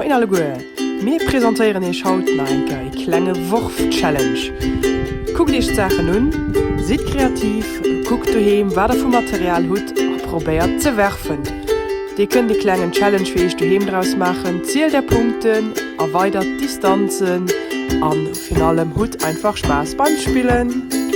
Moien alleguer! Mir presentéieren iech haut nach eng Kéier ee klenge Worf-Challenge. Kuckt iech d'Saachen un, sidd kreativ, kuckt doheem wat der vu Material hutt a probéiert ze werfen. Dir kënnt e klengen Challenge fir iech doheem draus maachen, zielt är Punkten, erweidert d'Distanzen an virun allem hutt einfach Spaass beim Spillen!